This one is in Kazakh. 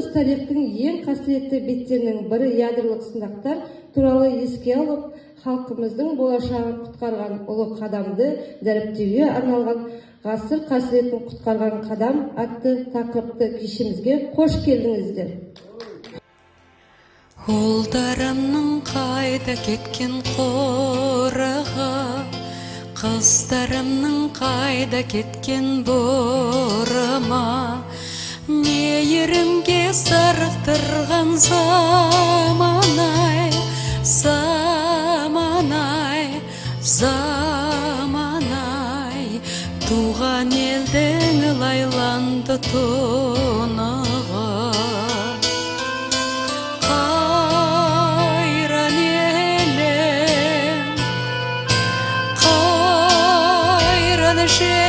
Біз тарихтың ең қасіретті беттерінің бірі ядролық сынақтар туралы еске алып, халқымыздың болашағын құтқарған ұлы қадамды дәріптеуге арналған «Ғасыр қасіретін құтқарған қадам» атты тақырыпты кешімізге қош келдіңіздер. Ұлдарымның қайда кеткен қорығы, қыздарымның қайда кеткен бұрымы, мейірімге сарықтырған заман-ай, заман-ай, заман-ай, туған елдің лайланды тұнығы. Қайран елім, қайран жерім.